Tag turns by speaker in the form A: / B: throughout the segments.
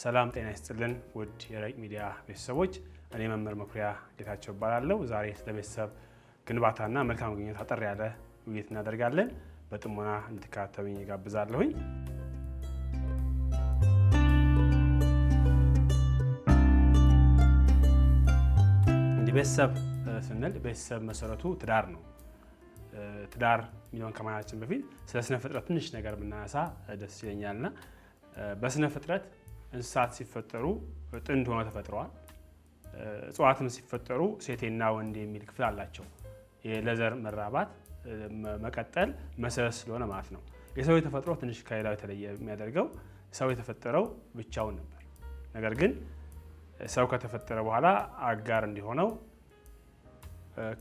A: ሰላም ጤና ይስጥልን ውድ የረቂቅ ሚዲያ ቤተሰቦች፣ እኔ መምህር መኩሪያ ጌታቸው እባላለሁ። ዛሬ ስለ ቤተሰብ ግንባታና መልካም ግንኙነት አጠር ያለ ውይይት እናደርጋለን። በጥሞና እንድትከታተሉኝ እጋብዛለሁኝ። እንዲህ ቤተሰብ ስንል ቤተሰብ መሰረቱ ትዳር ነው። ትዳር የሚለውን ከማየታችን በፊት ስለ ስነ ፍጥረት ትንሽ ነገር ብናነሳ ደስ ይለኛልና በስነ ፍጥረት እንስሳት ሲፈጠሩ ጥንድ ሆነው ተፈጥረዋል። እጽዋትም ሲፈጠሩ ሴቴና ወንድ የሚል ክፍል አላቸው። ለዘር መራባት መቀጠል መሰረት ስለሆነ ማለት ነው። የሰው የተፈጥሮ ትንሽ ከሌላው የተለየ የሚያደርገው ሰው የተፈጠረው ብቻውን ነበር። ነገር ግን ሰው ከተፈጠረ በኋላ አጋር እንዲሆነው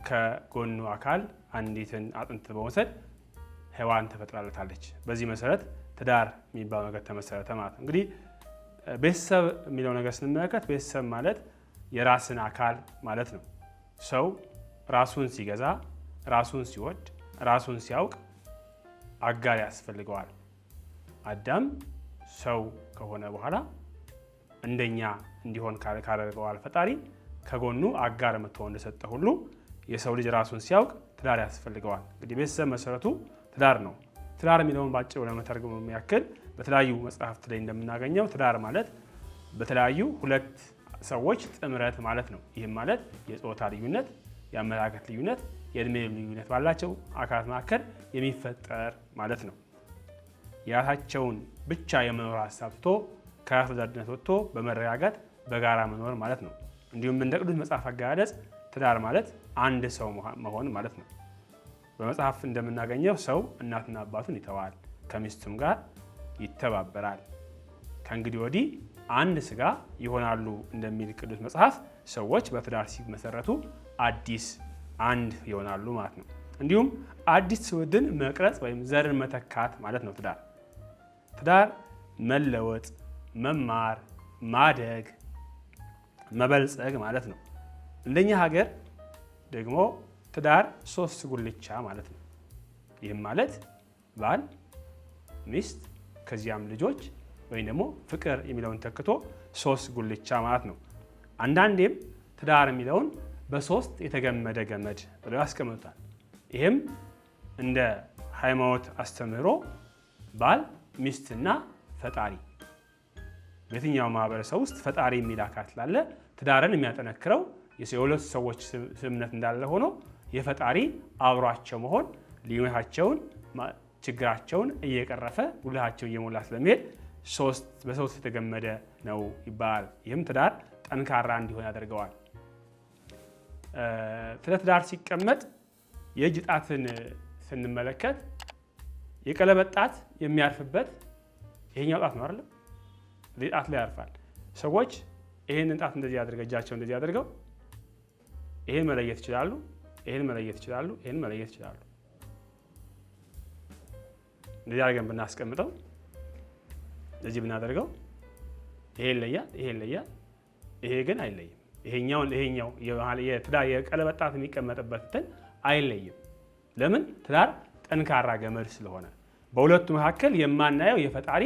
A: ከጎኑ አካል አንዲትን አጥንት በመውሰድ ሔዋን ተፈጥራለታለች። በዚህ መሰረት ትዳር የሚባለው ነገር ተመሰረተ ማለት ነው። እንግዲህ ቤተሰብ የሚለው ነገር ስንመለከት ቤተሰብ ማለት የራስን አካል ማለት ነው። ሰው ራሱን ሲገዛ፣ ራሱን ሲወድ፣ ራሱን ሲያውቅ አጋር ያስፈልገዋል። አዳም ሰው ከሆነ በኋላ እንደኛ እንዲሆን ካደረገዋል ፈጣሪ ከጎኑ አጋር መጥቶ እንደሰጠ ሁሉ የሰው ልጅ ራሱን ሲያውቅ ትዳር ያስፈልገዋል። እንግዲህ ቤተሰብ መሰረቱ ትዳር ነው። ትዳር የሚለውን ባጭሩ ለመተርጎም የሚያክል በተለያዩ መጽሐፍት ላይ እንደምናገኘው ትዳር ማለት በተለያዩ ሁለት ሰዎች ጥምረት ማለት ነው። ይህም ማለት የጾታ ልዩነት፣ የአመለካከት ልዩነት፣ የእድሜ ልዩነት ባላቸው አካላት መካከል የሚፈጠር ማለት ነው። የራሳቸውን ብቻ የመኖር ሀሳብ ትቶ ከራስ ወዳድነት ወጥቶ በመረጋጋት በጋራ መኖር ማለት ነው። እንዲሁም እንደ ቅዱስ መጽሐፍ አገላለጽ ትዳር ማለት አንድ ሰው መሆን ማለት ነው። በመጽሐፍ እንደምናገኘው ሰው እናትና አባቱን ይተዋል፣ ከሚስቱም ጋር ይተባበራል፣ ከእንግዲህ ወዲህ አንድ ስጋ ይሆናሉ እንደሚል ቅዱስ መጽሐፍ ሰዎች በትዳር ሲመሰረቱ አዲስ አንድ ይሆናሉ ማለት ነው። እንዲሁም አዲስ ትውልድን መቅረጽ ወይም ዘርን መተካት ማለት ነው። ትዳር ትዳር መለወጥ፣ መማር፣ ማደግ፣ መበልጸግ ማለት ነው። እንደኛ ሀገር ደግሞ ትዳር ሶስት ጉልቻ ማለት ነው። ይህም ማለት ባል፣ ሚስት፣ ከዚያም ልጆች ወይም ደግሞ ፍቅር የሚለውን ተክቶ ሶስት ጉልቻ ማለት ነው። አንዳንዴም ትዳር የሚለውን በሶስት የተገመደ ገመድ ብለው ያስቀምጡታል። ይህም እንደ ሃይማኖት አስተምህሮ ባል፣ ሚስትና ፈጣሪ በየትኛው ማህበረሰብ ውስጥ ፈጣሪ የሚል አካል ስላለ ትዳርን የሚያጠነክረው የሁለቱ ሰዎች ስምምነት እንዳለ ሆኖ የፈጣሪ አብሯቸው መሆን ልዩነታቸውን፣ ችግራቸውን እየቀረፈ ጉድለታቸውን እየሞላ ስለሚሄድ በሶስት የተገመደ ነው ይባላል። ይህም ትዳር ጠንካራ እንዲሆን ያደርገዋል። ስለ ትዳር ሲቀመጥ የእጅ ጣትን ስንመለከት የቀለበት ጣት የሚያርፍበት ይሄኛው ጣት ነው አይደለም? እዚህ ጣት ላይ ያርፋል። ሰዎች ይሄንን ጣት እንደዚህ አድርገው እጃቸው እንደዚህ አድርገው ይሄን መለየት ይችላሉ፣ ይሄን መለየት ይችላሉ፣ ይሄን መለየት ይችላሉ። እንደዚህ አድርገን ብናስቀምጠው እንደዚህ ብናደርገው ይሄ ይለያል፣ ይሄ ይለያል፣ ይሄ ግን አይለይም። ይሄኛው ይሄኛው የትዳር የቀለበት ጣት የሚቀመጥበት እንትን አይለይም። ለምን? ትዳር ጠንካራ ገመድ ስለሆነ በሁለቱ መካከል የማናየው የፈጣሪ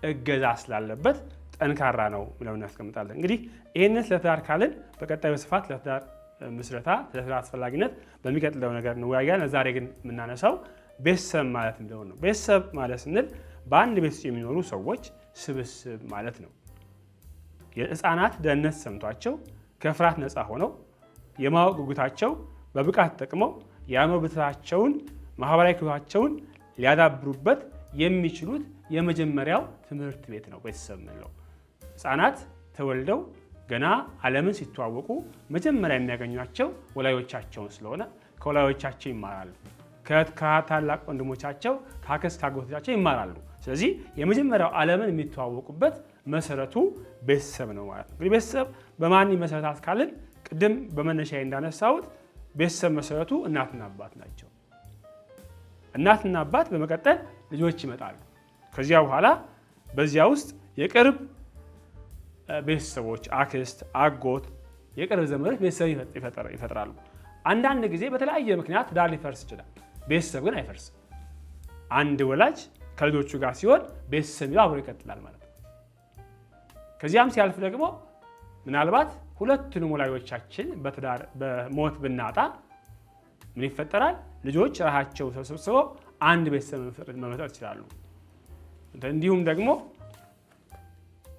A: እገዛ ስላለበት ጠንካራ ነው ብለን እናስቀምጣለን። እንግዲህ ይህንን ስለ ትዳር ካልን በቀጣዩ ስፋት ለትዳር ምስረታ፣ ስለ ትዳር አስፈላጊነት በሚቀጥለው ነገር እንወያያለን። ዛሬ ግን የምናነሳው ቤተሰብ ማለት እንደሆነ ነው። ቤተሰብ ማለት ስንል በአንድ ቤት ውስጥ የሚኖሩ ሰዎች ስብስብ ማለት ነው። የህፃናት ደህንነት ሰምቷቸው ከፍርሃት ነፃ ሆነው የማወቅ ጉጉታቸው በብቃት ተጠቅመው የአእምሮ ብልጠታቸውን ማህበራዊ ክህሎታቸውን ሊያዳብሩበት የሚችሉት የመጀመሪያው ትምህርት ቤት ነው ቤተሰብ የምንለው። ህፃናት ተወልደው ገና ዓለምን ሲተዋወቁ መጀመሪያ የሚያገኟቸው ወላጆቻቸውን ስለሆነ ከወላጆቻቸው ይማራሉ። ከታላቅ ወንድሞቻቸው፣ ከአክስት ከአጎቶቻቸው ይማራሉ። ስለዚህ የመጀመሪያው ዓለምን የሚተዋወቁበት መሰረቱ ቤተሰብ ነው ማለት ነው። እንግዲህ ቤተሰብ በማን ይመሰረታል ካልን ቅድም በመነሻዬ እንዳነሳሁት ቤተሰብ መሰረቱ እናትና አባት ናቸው። እናትና አባት በመቀጠል ልጆች ይመጣሉ። ከዚያ በኋላ በዚያ ውስጥ የቅርብ ቤተሰቦች አክስት፣ አጎት፣ የቅርብ ዘመዶች ቤተሰብ ይፈጥራሉ። አንዳንድ ጊዜ በተለያየ ምክንያት ትዳር ሊፈርስ ይችላል። ቤተሰብ ግን አይፈርስም። አንድ ወላጅ ከልጆቹ ጋር ሲሆን ቤተሰብ አብሮ ይቀጥላል ማለት ነው። ከዚያም ሲያልፍ ደግሞ ምናልባት ሁለቱንም ወላጆቻችን በትዳር በሞት ብናጣ ምን ይፈጠራል? ልጆች ራሳቸው ተሰብስበው አንድ ቤተሰብ መመስረት ይችላሉ። እንዲሁም ደግሞ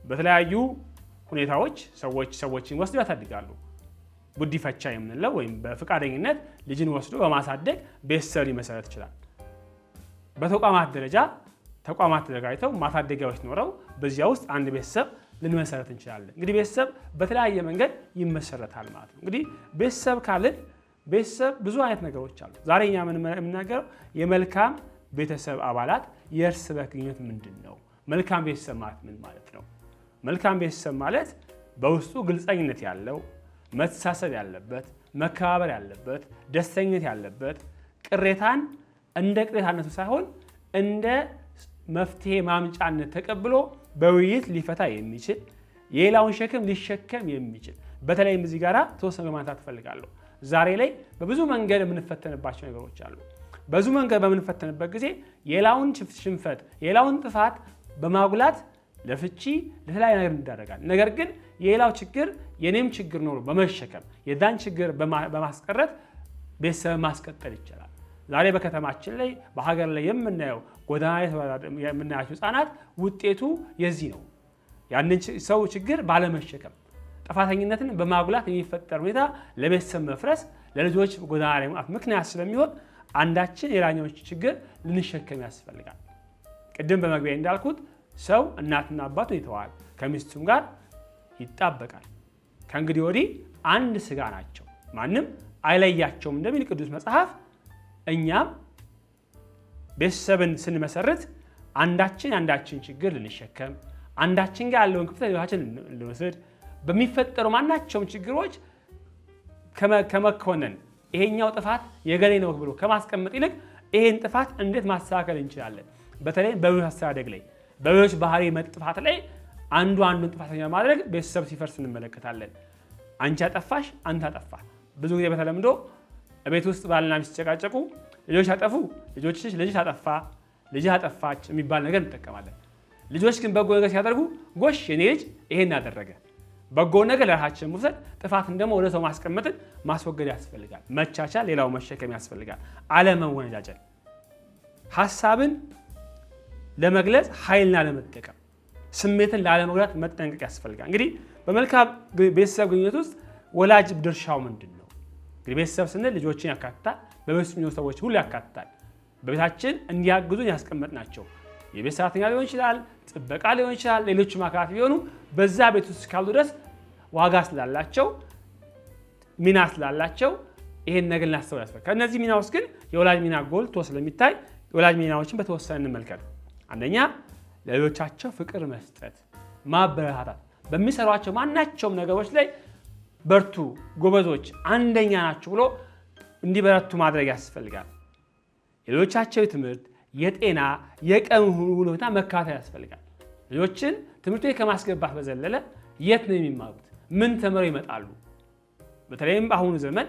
A: በተለያዩ ሁኔታዎች ሰዎች ሰዎችን ወስደው ያሳድጋሉ። ጉዲፈቻ የምንለው ወይም በፈቃደኝነት ልጅን ወስዶ በማሳደግ ቤተሰብ ሊመሰረት ይችላል። በተቋማት ደረጃ ተቋማት ተዘጋጅተው ማሳደጊያዎች ኖረው በዚያ ውስጥ አንድ ቤተሰብ ልንመሰረት እንችላለን። እንግዲህ ቤተሰብ በተለያየ መንገድ ይመሰረታል ማለት ነው። እንግዲህ ቤተሰብ ካልን ቤተሰብ ብዙ አይነት ነገሮች አሉ። ዛሬ እኛ የምንናገረው የመልካም ቤተሰብ አባላት የእርስ በርስ ግንኙነት ምንድን ነው? መልካም ቤተሰብ ማለት ምን ማለት ነው? መልካም ቤተሰብ ማለት በውስጡ ግልፀኝነት ያለው፣ መተሳሰብ ያለበት፣ መከባበር ያለበት፣ ደስተኝነት ያለበት፣ ቅሬታን እንደ ቅሬታነቱ ሳይሆን እንደ መፍትሄ ማምጫነት ተቀብሎ በውይይት ሊፈታ የሚችል፣ የሌላውን ሸክም ሊሸከም የሚችል። በተለይም እዚህ ጋራ ተወሰነ ማንሳት እፈልጋለሁ። ዛሬ ላይ በብዙ መንገድ የምንፈተንባቸው ነገሮች አሉ። በብዙ መንገድ በምንፈተንበት ጊዜ የሌላውን ሽንፈት፣ የሌላውን ጥፋት በማጉላት ለፍቺ ለተለያየ ነገር እንዳደረጋል። ነገር ግን የሌላው ችግር የኔም ችግር ኖሮ በመሸከም የዛን ችግር በማስቀረት ቤተሰብ ማስቀጠል ይቻላል። ዛሬ በከተማችን ላይ በሀገር ላይ የምናየው ጎዳና ላይ የምናያቸው ሕፃናት ውጤቱ የዚህ ነው። ያንን ሰው ችግር ባለመሸከም ጥፋተኝነትን በማጉላት የሚፈጠር ሁኔታ ለቤተሰብ መፍረስ፣ ለልጆች ጎዳና ላይ መውጣት ምክንያት ስለሚሆን አንዳችን የሌላኛውን ችግር ልንሸከም ያስፈልጋል። ቅድም በመግቢያ እንዳልኩት ሰው እናትና አባቱን ይተዋል፣ ከሚስቱም ጋር ይጣበቃል፣ ከእንግዲህ ወዲህ አንድ ስጋ ናቸው፣ ማንም አይለያቸውም እንደሚል ቅዱስ መጽሐፍ፣ እኛም ቤተሰብን ስንመሰርት አንዳችን አንዳችን ችግር ልንሸከም፣ አንዳችን ጋር ያለውን ክፍተት ሌላችን ልንወስድ፣ በሚፈጠሩ ማናቸውም ችግሮች ከመኮነን ይሄኛው ጥፋት የገሌ ነው ብሎ ከማስቀመጥ ይልቅ ይሄን ጥፋት እንዴት ማስተካከል እንችላለን፣ በተለይ በልጆች አስተዳደግ ላይ፣ በልጆች ባህሪ መጥፋት ላይ አንዱ አንዱን ጥፋተኛ ማድረግ ቤተሰብ ሲፈርስ እንመለከታለን። አንቺ አጠፋሽ፣ አንተ አጠፋ። ብዙ ጊዜ በተለምዶ ቤት ውስጥ ባልና ሚስት ሲጨቃጨቁ ልጆች አጠፉ፣ ልጆችሽ ልጅሽ አጠፋ፣ ልጅህ አጠፋች የሚባል ነገር እንጠቀማለን። ልጆች ግን በጎ ነገር ሲያደርጉ ጎሽ የኔ ልጅ ይሄን አደረገ። በጎ ነገር ለራሳችን መውሰድ፣ ጥፋትን ደግሞ ወደ ሰው ማስቀመጥን ማስወገድ ያስፈልጋል። መቻቻል፣ ሌላው መሸከም ያስፈልጋል። አለመወነጃጀል፣ ሀሳብን ለመግለጽ ኃይልን አለመጠቀም፣ ስሜትን ላለመጉዳት መጠንቀቅ ያስፈልጋል። እንግዲህ በመልካም ቤተሰብ ግንኙነት ውስጥ ወላጅ ድርሻው ምንድን ነው? እንግዲህ ቤተሰብ ስንል ልጆችን ያካትታል፣ በቤት ውስጥ የሚኖሩ ሰዎች ሁሉ ያካትታል። በቤታችን እንዲያግዙን ያስቀመጥናቸው የቤት ሰራተኛ ሊሆን ይችላል፣ ጥበቃ ሊሆን ይችላል፣ ሌሎችም አካላት ቢሆኑ በዛ ቤት ውስጥ ካሉ ድረስ ዋጋ ስላላቸው፣ ሚና ስላላቸው ይሄን ነገር ልናስተውል ያስፈልጋል። ከእነዚህ ሚና ውስጥ ግን የወላጅ ሚና ጎልቶ ስለሚታይ የወላጅ ሚናዎችን በተወሰነ እንመልከት። አንደኛ ለልጆቻቸው ፍቅር መስጠት፣ ማበረታታት፣ በሚሰሯቸው ማናቸውም ነገሮች ላይ በርቱ፣ ጎበዞች፣ አንደኛ ናችሁ ብሎ እንዲበረቱ ማድረግ ያስፈልጋል። የልጆቻቸው የትምህርት፣ የጤና፣ የቀን ሁኔታ መከታተል ያስፈልጋል። ልጆችን ትምህርት ቤት ከማስገባት በዘለለ የት ነው የሚማሩት? ምን ተምረው ይመጣሉ? በተለይም በአሁኑ ዘመን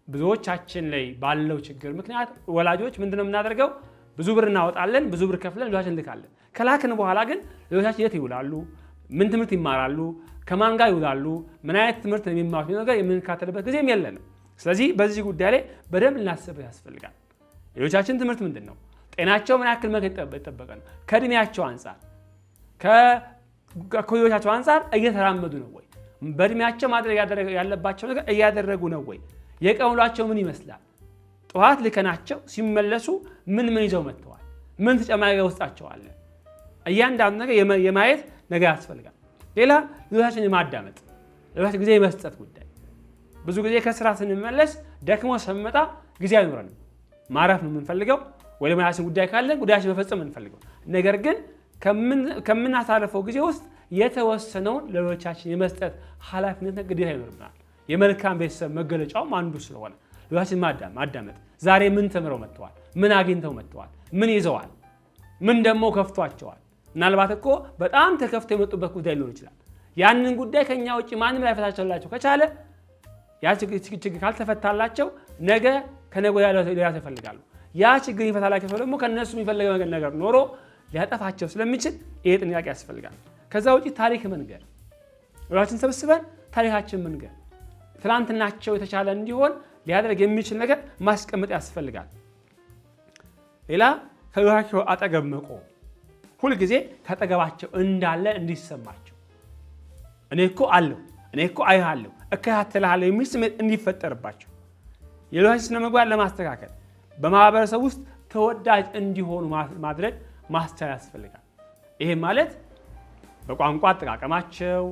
A: ብዙዎቻችን ላይ ባለው ችግር ምክንያት ወላጆች ምንድነው የምናደርገው? ብዙ ብር እናወጣለን፣ ብዙ ብር ከፍለን ልጆቻችን እንልካለን። ከላክን በኋላ ግን ልጆቻችን የት ይውላሉ? ምን ትምህርት ይማራሉ? ከማን ጋር ይውላሉ? ምን አይነት ትምህርት ነው የሚማሩት? ነገር የምንከታተልበት ጊዜም የለንም። ስለዚህ በዚህ ጉዳይ ላይ በደንብ ልናስብ ያስፈልጋል። ልጆቻችን ትምህርት ምንድን ነው? ጤናቸው ምን ያክል መልክ የጠበቀ ነው? ከእድሜያቸው አንጻር፣ ከኩዮቻቸው አንጻር እየተራመዱ ነው ወይ? በእድሜያቸው ማድረግ ያለባቸው ነገር እያደረጉ ነው ወይ? የቀን ውሏቸው ምን ይመስላል? ጠዋት ልከናቸው ሲመለሱ ምን ምን ይዘው መጥተዋል? ምን ተጨማሪ ነገር ውስጣቸው አለ? እያንዳንዱ ነገር የማየት ነገር ያስፈልጋል። ሌላ ልጆቻችን የማዳመጥ፣ ልጆቻችን ጊዜ የመስጠት ጉዳይ። ብዙ ጊዜ ከስራ ስንመለስ ደክሞ ስንመጣ ጊዜ አይኖረንም። ማረፍ ነው የምንፈልገው፣ ወይ ደግሞ የራሳችን ጉዳይ ካለን ጉዳያችን መፈጸም የምንፈልገው። ነገር ግን ከምናሳልፈው ጊዜ ውስጥ የተወሰነውን ለልጆቻችን የመስጠት ኃላፊነትና ግዴታ ይኖርብናል። የመልካም ቤተሰብ መገለጫውም አንዱ ስለሆነ ልጆቻችን ማዳመጥ፣ ዛሬ ምን ተምረው መጥተዋል? ምን አግኝተው መጥተዋል? ምን ይዘዋል? ምን ደግሞ ከፍቷቸዋል? ምናልባት እኮ በጣም ተከፍተው የመጡበት ጉዳይ ሊኖር ይችላል። ያንን ጉዳይ ከኛ ውጭ ማንም ላይፈታላቸው ከቻለ፣ ያ ችግር ካልተፈታላቸው ነገ ከነገ ወዲያ ሌላ ሰው ይፈልጋሉ። ያ ችግር ይፈታላቸው ሰው ደግሞ ከነሱ የሚፈልገው ነገር ኖሮ ሊያጠፋቸው ስለሚችል ይሄ ጥንቃቄ ያስፈልጋል። ከዛ ውጪ ታሪክ መንገር፣ ወላጆችን ሰብስበን ታሪካችን መንገር፣ ትላንትናቸው የተሻለ እንዲሆን ሊያደርግ የሚችል ነገር ማስቀመጥ ያስፈልጋል። ሌላ ከልጆቻቸው አጠገብ መቆም፣ ሁልጊዜ ከአጠገባቸው እንዳለ እንዲሰማቸው፣ እኔ እኮ አለሁ፣ እኔ እኮ አይሃለሁ፣ እከታተልሃለሁ የሚል ስሜት እንዲፈጠርባቸው፣ የልጆችን ስነ ምግባር ለማስተካከል በማህበረሰብ ውስጥ ተወዳጅ እንዲሆኑ ማድረግ ማስቻል ያስፈልጋል። ይሄ ማለት በቋንቋ አጠቃቀማቸው፣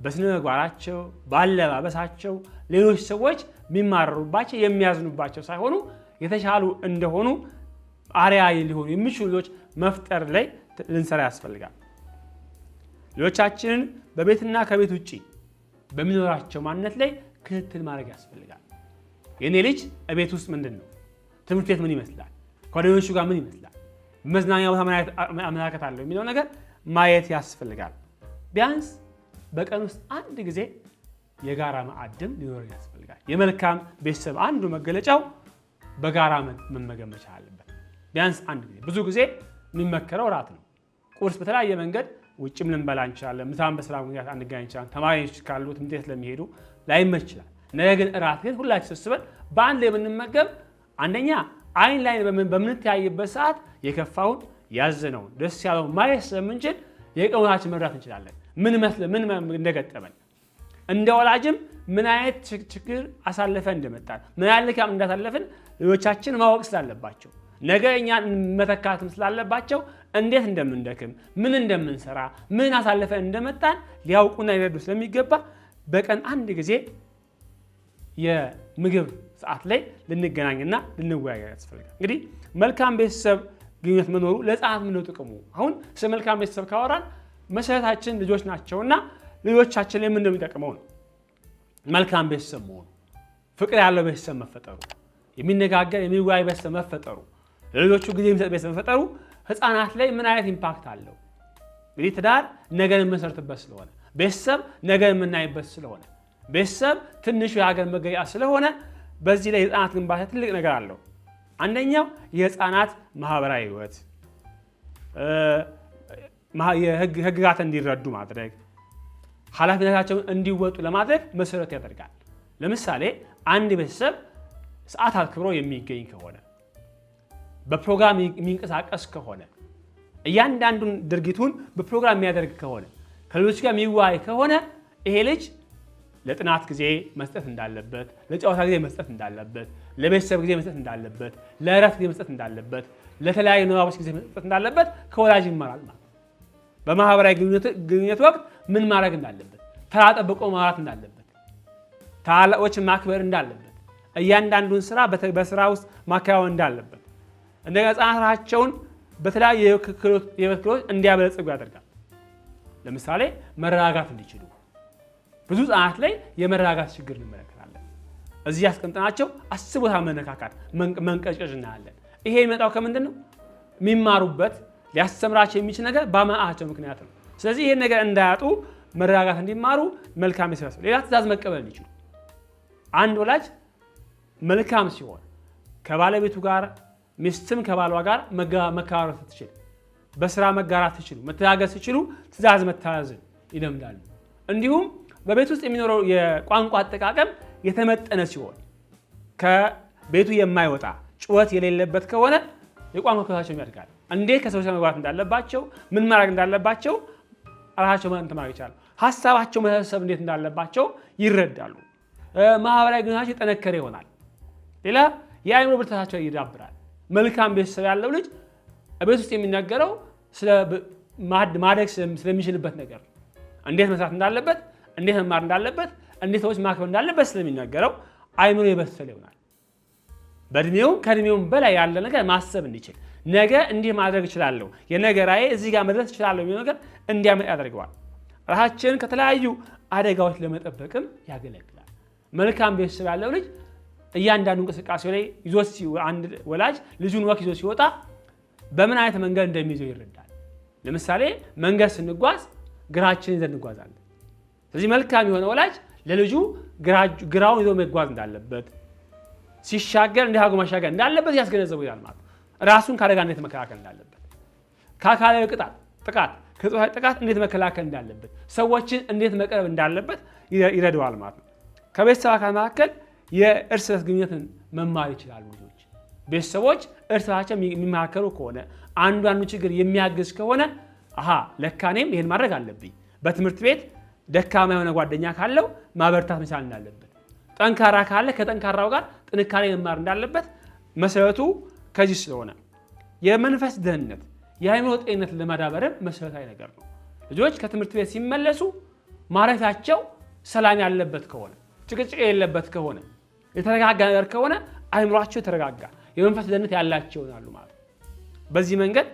A: በስነ ምግባራቸው፣ ባለባበሳቸው ሌሎች ሰዎች የሚማረሩባቸው የሚያዝኑባቸው ሳይሆኑ የተሻሉ እንደሆኑ አርአያ ሊሆኑ የሚችሉ ልጆች መፍጠር ላይ ልንሰራ ያስፈልጋል። ልጆቻችንን በቤትና ከቤት ውጭ በሚኖራቸው ማንነት ላይ ክትትል ማድረግ ያስፈልጋል። የኔ ልጅ እቤት ውስጥ ምንድን ነው? ትምህርት ቤት ምን ይመስላል? ከጓደኞቹ ጋር ምን ይመስላል? መዝናኛ ቦታ ምን አይነት አመለካከት አለው የሚለው ነገር ማየት ያስፈልጋል። ቢያንስ በቀን ውስጥ አንድ ጊዜ የጋራ ማዕድም ሊኖር ያስፈልጋል። የመልካም ቤተሰብ አንዱ መገለጫው በጋራ መመገብ መቻል አለበት። ቢያንስ አንድ ጊዜ። ብዙ ጊዜ የሚመከረው እራት ነው። ቁርስ በተለያየ መንገድ ውጭም ልንበላ እንችላለን። ምሳም በስራ ምክንያት አንገናኝ እንችላለን። ተማሪዎች ካሉ ትምህርት ቤት ለሚሄዱ ላይመች ይችላል። ነገር ግን እራት ግን ሁላችን ሰብስበን በአንድ ላይ ብንመገብ አንደኛ አይን ላይ በምንተያይበት ሰዓት የከፋውን ያዘነውን ደስ ያለውን ማየት ስለምንችል የቀውናችን መረዳት እንችላለን። ምን መስለ ምን እንደገጠመን እንደ ወላጅም ምን አይነት ችግር አሳልፈን እንደመጣን ምን አይነት ድካም እንዳሳለፍን ልጆቻችን ማወቅ ስላለባቸው ነገ እኛን መተካትም ስላለባቸው እንዴት እንደምንደክም ምን እንደምንሰራ ምን አሳልፈን እንደመጣን ሊያውቁና ሊረዱ ስለሚገባ በቀን አንድ ጊዜ የምግብ ሰዓት ላይ ልንገናኝና ልንወያይ ያስፈልጋል። እንግዲህ መልካም ቤተሰብ ግንኙነት መኖሩ ለሕፃናት ምንድነው ጥቅሙ? አሁን ስለ መልካም ቤተሰብ ካወራን መሰረታችን ልጆች ናቸውና ልጆቻችን ላይ ምንድነው የሚጠቅመው ነው። መልካም ቤተሰብ መሆኑ፣ ፍቅር ያለው ቤተሰብ መፈጠሩ፣ የሚነጋገር የሚወያይ ቤተሰብ መፈጠሩ፣ ለልጆቹ ጊዜ የሚሰጥ ቤተሰብ መፈጠሩ ሕፃናት ላይ ምን አይነት impact አለው? እንግዲህ ትዳር ነገን የምንመሰርትበት ስለሆነ፣ ቤተሰብ ነገን የምናይበት ስለሆነ፣ ቤተሰብ ትንሹ የሀገር መገኛ ስለሆነ በዚህ ላይ የሕፃናት ግንባታ ትልቅ ነገር አለው። አንደኛው የሕፃናት ማህበራዊ ሕይወት የህግጋትን እንዲረዱ ማድረግ፣ ኃላፊነታቸውን እንዲወጡ ለማድረግ መሰረት ያደርጋል። ለምሳሌ አንድ ቤተሰብ ሰዓት አክብሮ የሚገኝ ከሆነ፣ በፕሮግራም የሚንቀሳቀስ ከሆነ፣ እያንዳንዱን ድርጊቱን በፕሮግራም የሚያደርግ ከሆነ፣ ከሌሎች ጋር የሚወያይ ከሆነ ይሄ ልጅ ለጥናት ጊዜ መስጠት እንዳለበት፣ ለጨዋታ ጊዜ መስጠት እንዳለበት፣ ለቤተሰብ ጊዜ መስጠት እንዳለበት፣ ለእረፍት ጊዜ መስጠት እንዳለበት፣ ለተለያዩ ንባቦች ጊዜ መስጠት እንዳለበት ከወላጅ ይማራል ማለት ነው። በማህበራዊ ግንኙነት ወቅት ምን ማድረግ እንዳለበት፣ ተራ ጠብቆ ማውራት እንዳለበት፣ ታላላቆችን ማክበር እንዳለበት፣ እያንዳንዱን ስራ በስራ ውስጥ ማከናወን እንዳለበት፣ እንደገና ሕፃናታቸውን በተለያዩ የህይወት ክህሎት እንዲያበለጽጉ ያደርጋል። ለምሳሌ መረጋጋት እንዲችሉ ብዙ ሕፃናት ላይ የመረጋጋት ችግር እንመለከታለን። እዚህ ያስቀምጥናቸው 10 ቦታ መነካካት፣ መንቀጭቀጭ እናያለን። ይሄ የሚመጣው ከምንድን ነው? የሚማሩበት ሊያስተምራቸው የሚችል ነገር ባማአቸው ምክንያት ነው። ስለዚህ ይሄን ነገር እንዳያጡ መረጋጋት እንዲማሩ መልካም ይሰራል። ሌላ ትዕዛዝ መቀበል እንዲችሉ አንድ ወላጅ መልካም ሲሆን ከባለቤቱ ጋር ሚስትም ከባሏ ጋር መከባበር ስትችል፣ በስራ መጋራት ሲችሉ፣ መተጋገዝ ሲችሉ ትዕዛዝ መታዘዝን ይለምዳሉ። እንዲሁም በቤት ውስጥ የሚኖረው የቋንቋ አጠቃቀም የተመጠነ ሲሆን ከቤቱ የማይወጣ ጩኸት የሌለበት ከሆነ የቋንቋ ክህሎታቸው ያድጋል። እንዴት ከሰዎች ጋር መግባባት እንዳለባቸው፣ ምን ማድረግ እንዳለባቸው ራሳቸው ማድረግ ይችላሉ። ሀሳባቸው መሰብሰብ እንዴት እንዳለባቸው ይረዳሉ። ማህበራዊ ግንኙነታቸው የጠነከረ ይሆናል። ሌላ የአእምሮ ብርታታቸው ይዳብራል። መልካም ቤተሰብ ያለው ልጅ ቤት ውስጥ የሚናገረው ስለ ማደግ ስለሚችልበት ነገር ነው። እንዴት መስራት እንዳለበት፣ እንዴት መማር እንዳለበት፣ እንዴት ሰዎች ማክበር እንዳለበት ስለሚናገረው አእምሮ የበሰለ ይሆናል። በእድሜውም ከእድሜውም በላይ ያለ ነገር ማሰብ እንዲችል፣ ነገ እንዲህ ማድረግ እችላለሁ፣ የነገ ራዕዬ እዚህ ጋር መድረስ እችላለሁ የሚለው ነገር እንዲያመጣ ያደርገዋል። ራሳችንን ከተለያዩ አደጋዎች ለመጠበቅም ያገለግላል። መልካም ቤተሰብ ያለው ልጅ እያንዳንዱ እንቅስቃሴው ላይ ይዞት አንድ ወላጅ ልጁን walk ይዞ ሲወጣ በምን አይነት መንገድ እንደሚይዘው ይረዳል። ለምሳሌ መንገድ ስንጓዝ ግራችንን ይዘን እንጓዛለን። ስለዚህ መልካም የሆነ ወላጅ ለልጁ ግራውን ይዞ መጓዝ እንዳለበት፣ ሲሻገር እንዲህ አድርጎ መሻገር እንዳለበት ያስገነዘቡ ይላል ማለት ነው። ራሱን ከአደጋ እንዴት መከላከል እንዳለበት፣ ከአካላዊ ጥቃት፣ ከጾታዊ ጥቃት እንዴት መከላከል እንዳለበት፣ ሰዎችን እንዴት መቅረብ እንዳለበት ይረዳዋል ማለት ነው። ከቤተሰብ አካል መካከል የእርስ በርስ ግንኙነትን መማር ይችላሉ ልጆች። ቤተሰቦች እርስ በርሳቸው የሚማከሩ ከሆነ፣ አንዱ አንዱ ችግር የሚያግዝ ከሆነ፣ አሃ ለካ እኔም ይሄን ማድረግ አለብኝ። በትምህርት ቤት ደካማ የሆነ ጓደኛ ካለው ማበርታት መቻል እንዳለበት፣ ጠንካራ ካለ ከጠንካራው ጋር ጥንካሬ መማር እንዳለበት መሰረቱ ከዚህ ስለሆነ የመንፈስ ደህንነት፣ የአእምሮ ጤንነት ለማዳበርም መሰረታዊ ነገር ነው። ልጆች ከትምህርት ቤት ሲመለሱ ማረፊያቸው ሰላም ያለበት ከሆነ፣ ጭቅጭቅ የሌለበት ከሆነ፣ የተረጋጋ ነገር ከሆነ አእምሯቸው የተረጋጋ፣ የመንፈስ ደህንነት ያላቸው ይሆናሉ ማለት ነው። በዚህ መንገድ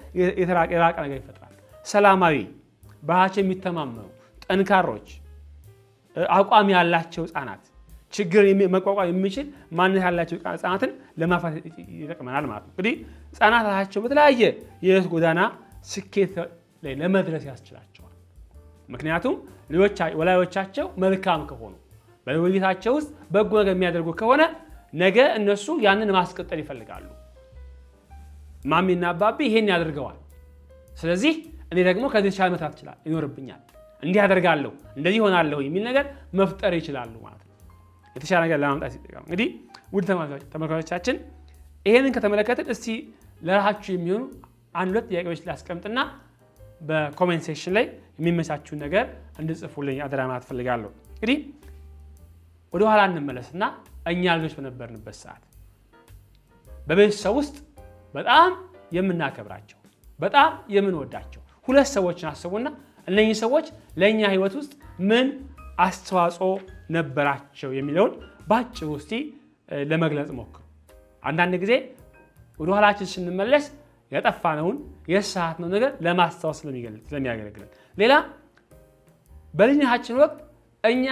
A: የራቀ ነገር ይፈጥራል። ሰላማዊ፣ በራሳቸው የሚተማመኑ፣ ጠንካሮች፣ አቋም ያላቸው ህጻናት፣ ችግር መቋቋም የሚችል ማንነት ያላቸው ህጻናትን ለማፍራት ይጠቅመናል ማለት ነው። እንግዲህ ህጻናት ራሳቸው በተለያየ የህይወት ጎዳና ስኬት ላይ ለመድረስ ያስችላቸዋል። ምክንያቱም ወላጆቻቸው መልካም ከሆኑ፣ በውይይታቸው ውስጥ በጎ ነገር የሚያደርጉ ከሆነ ነገ እነሱ ያንን ማስቀጠል ይፈልጋሉ። ማሚና አባቢ ይሄን ያደርገዋል፣ ስለዚህ እኔ ደግሞ ከዚህ የተሻለ መስራት ይችላል ይኖርብኛል፣ እንዲህ አደርጋለሁ፣ እንደዚህ ሆናለሁ የሚል ነገር መፍጠር ይችላሉ ማለት ነው። የተሻለ ነገር ለማምጣት ይጠቅማል። እንግዲህ ውድ ተመልካቾቻችን፣ ይሄንን ከተመለከትን እስቲ ለራሳችሁ የሚሆኑ አንድ ሁለት ጥያቄዎች ላስቀምጥና በ comment section ላይ የሚመቻችሁን ነገር እንድጽፉልኝ አደራ ማለት እፈልጋለሁ። እንግዲህ ወደ ኋላ እንመለስና እኛ ልጆች በነበርንበት ሰዓት በቤተሰብ ውስጥ በጣም የምናከብራቸው፣ በጣም የምንወዳቸው ሁለት ሰዎችን አስቡና እነኚህ ሰዎች ለእኛ ህይወት ውስጥ ምን አስተዋጽኦ ነበራቸው የሚለውን ባጭሩ እስቲ ለመግለጽ ሞክሩ። አንዳንድ ጊዜ ወደ ኋላችን ስንመለስ ያጠፋነውን፣ የሳትነው ነገር ለማስታወስ ስለሚያገለግለን። ሌላ፣ በልጅነታችን ወቅት እኛ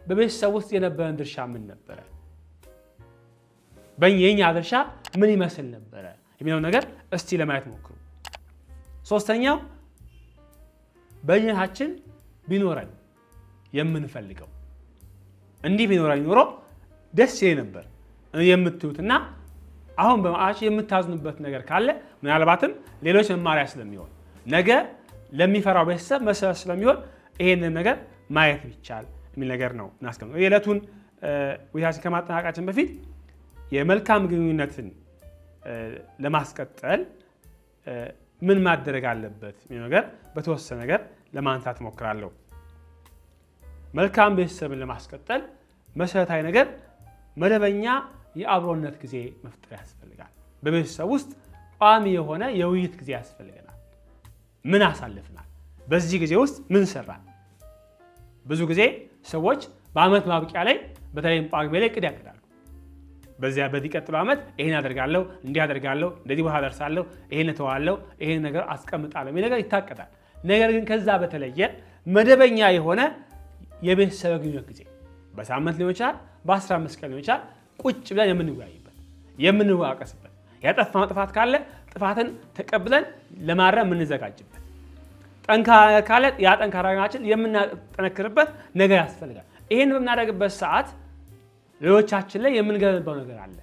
A: በቤተሰብ ውስጥ የነበረን ድርሻ ምን ነበረ? የኛ ድርሻ ምን ይመስል ነበረ የሚለው ነገር እስቲ ለማየት ሞክሩ። ሶስተኛው፣ በልጅነታችን ቢኖረን የምንፈልገው፣ እንዲህ ቢኖረኝ ኖሮ ደስ ይለኝ ነበር የምትሉትና አሁን በማአች የምታዝኑበት ነገር ካለ፣ ምናልባትም ሌሎች መማሪያ ስለሚሆን፣ ነገ ለሚፈራው ቤተሰብ መሰረት ስለሚሆን ይሄንን ነገር ማየት ቢቻል የሚል ነገር ነው እናስቀምጠው። የዕለቱን ውይይታችን ከማጠናቀቃችን በፊት የመልካም ግንኙነትን ለማስቀጠል ምን ማድረግ አለበት የሚለው ነገር በተወሰነ ነገር ለማንሳት እሞክራለሁ። መልካም ቤተሰብን ለማስቀጠል መሰረታዊ ነገር መደበኛ የአብሮነት ጊዜ መፍጠር ያስፈልጋል። በቤተሰብ ውስጥ ቋሚ የሆነ የውይይት ጊዜ ያስፈልገናል። ምን አሳልፍናል? በዚህ ጊዜ ውስጥ ምን ሰራን? ብዙ ጊዜ ሰዎች በዓመት ማብቂያ ላይ፣ በተለይም ጳጉሜ ላይ እቅድ ያቅዳሉ። በዚያ በዚህ ቀጥሎ ዓመት ይሄን አደርጋለሁ፣ እንዲህ አደርጋለሁ፣ እንደዚህ ቦታ ደርሳለሁ፣ ይሄን እተዋለሁ፣ ይሄን ነገር አስቀምጣለሁ የሚል ነገር ይታቀዳል። ነገር ግን ከዛ በተለየ መደበኛ የሆነ የቤተሰብ ግንኙነት ጊዜ በሳምንት ሊሆን ይችላል፣ በ15 ቀን ሊሆን ይችላል፣ ቁጭ ብለን የምንወያይበት፣ የምንዋቀስበት፣ ያጠፋነው ጥፋት ካለ ጥፋትን ተቀብለን ለማረም የምንዘጋጅበት፣ ጠንካራ ነገር ካለ ያ ጠንካራ ነገራችን የምናጠነክርበት ነገር ያስፈልጋል። ይሄን በምናደርግበት ሰዓት ሌሎቻችን ላይ የምንገነባው ነገር አለ።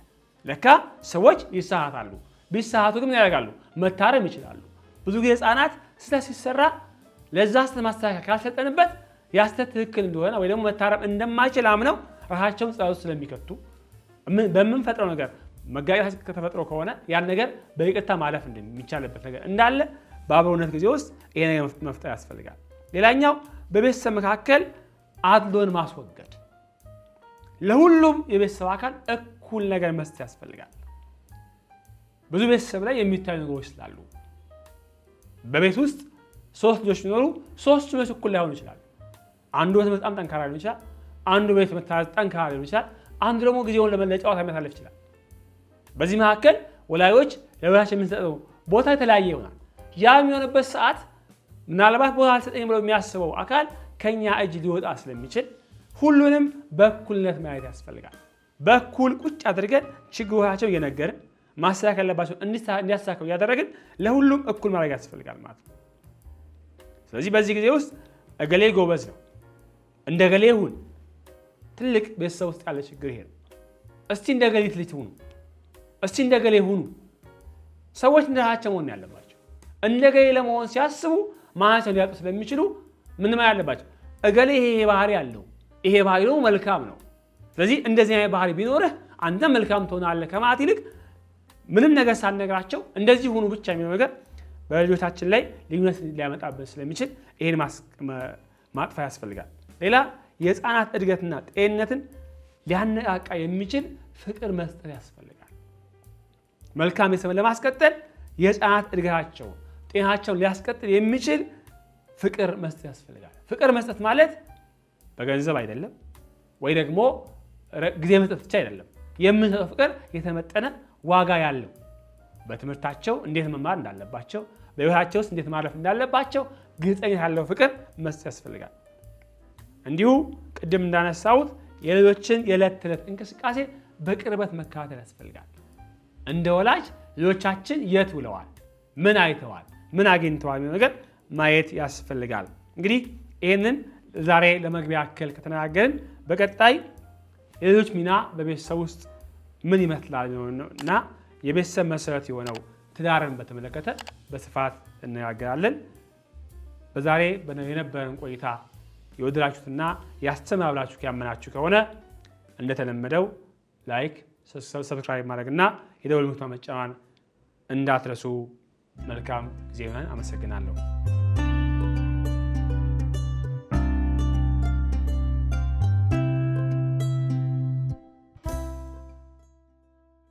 A: ለካ ሰዎች ይሳሳታሉ። ቢሳሳቱ ግን ምን ያደርጋሉ? መታረም ይችላሉ። ብዙ ጊዜ ህፃናት ስህተት ሲሰራ ለዛ ስህተት ማስተካከያ ካልሰጠንበት ያ ስህተት ትክክል እንደሆነ ወይ ደግሞ መታረም እንደማይችል አምነው ራሳቸውን ጸጸት ስለሚከቱ፣ በምንፈጥረው ነገር መጋጨታችን ከተፈጥሮ ከሆነ ያን ነገር በይቅርታ ማለፍ እንደሚቻልበት ነገር እንዳለ በአብሮነት ጊዜ ውስጥ ይሄ ነገር መፍጠር ያስፈልጋል። ሌላኛው በቤተሰብ መካከል አድሎን ማስወገድ፣ ለሁሉም የቤተሰብ አካል እኩል ነገር መስጠት ያስፈልጋል። ብዙ ቤተሰብ ላይ የሚታዩ ነገሮች ስላሉ በቤት ውስጥ ሶስት ልጆች ቢኖሩ ሶስቱ ልጆች እኩል ላይሆኑ ይችላሉ። አንዱ ቤት በጣም ጠንካራ ሊሆን ይችላል። አንዱ ቤት መታዘዝ ጠንካራ ሊሆን ይችላል። አንዱ ደግሞ ጊዜውን ለጨዋታ የሚያሳልፍ ይችላል። በዚህ መካከል ወላጆች ለወላጆች የምንሰጠው ቦታ የተለያየ ይሆናል። ያ የሚሆንበት ሰዓት ምናልባት ቦታ አልሰጠኝ ብሎ የሚያስበው አካል ከኛ እጅ ሊወጣ ስለሚችል ሁሉንም በእኩልነት ማየት ያስፈልጋል። በእኩል ቁጭ አድርገን ችግሮቻቸው እየነገርን፣ ማስተካከል ያለባቸው እንዲያስተካክሉ እያደረግን ለሁሉም እኩል ማድረግ ያስፈልጋል ማለት ነው። ስለዚህ በዚህ ጊዜ ውስጥ እገሌ ጎበዝ ነው፣ እንደ እገሌ ሁን። ትልቅ ቤተሰብ ውስጥ ያለ ችግር ይሄ ነው። እስቲ እንደ እገሊት ልጅ ሁኑ፣ እስቲ እንደ እገሌ ሁኑ። ሰዎች እንደራሳቸው መሆን ያለባቸው። እንደ እገሌ ለመሆን ሲያስቡ ማናቸውን ሊያጡ ስለሚችሉ ምን ማለት አለባቸው? እገሌ ይሄ ባህሪ አለው፣ ይሄ ባህሪ ደግሞ መልካም ነው፣ ስለዚህ እንደዚህ አይነት ባህሪ ቢኖርህ አንተ መልካም ትሆናለህ ከማለት ይልቅ ምንም ነገር ሳንነግራቸው እንደዚህ ሁኑ ብቻ የሚለው ነገር በልጆቻችን ላይ ልዩነት ሊያመጣብን ስለሚችል ይሄን ማጥፋት ያስፈልጋል። ሌላ የህፃናት እድገትና ጤንነትን ሊያነቃቃ የሚችል ፍቅር መስጠት ያስፈልጋል። መልካም ቤተሰብን ለማስቀጠል የህፃናት እድገታቸውን ጤናቸውን ሊያስቀጥል የሚችል ፍቅር መስጠት ያስፈልጋል። ፍቅር መስጠት ማለት በገንዘብ አይደለም፣ ወይ ደግሞ ጊዜ መስጠት ብቻ አይደለም። የምንሰጠው ፍቅር የተመጠነ ዋጋ ያለው በትምህርታቸው እንዴት መማር እንዳለባቸው፣ በህይወታቸው ውስጥ እንዴት ማለፍ እንዳለባቸው ግልጸኝነት ያለው ፍቅር መስጠት ያስፈልጋል። እንዲሁ ቅድም እንዳነሳሁት የልጆችን የዕለት ተዕለት እንቅስቃሴ በቅርበት መከታተል ያስፈልጋል። እንደ ወላጅ ልጆቻችን የት ውለዋል፣ ምን አይተዋል፣ ምን አግኝተዋል የሚለው ነገር ማየት ያስፈልጋል። እንግዲህ ይህንን ዛሬ ለመግቢያ ያክል ከተነጋገርን በቀጣይ የልጆች ሚና በቤተሰብ ውስጥ ምን ይመስላል እና የቤተሰብ መሰረት የሆነው ትዳርን በተመለከተ በስፋት እንነጋገራለን። በዛሬ የነበረን ቆይታ የወደዳችሁትና ያስተምራል ብላችሁ ያመናችሁ ከሆነ እንደተለመደው like፣ subscribe ማድረግና የደወል ምልክቱን መጫን እንዳትረሱ። መልካም ጊዜ ይሆናል። አመሰግናለሁ።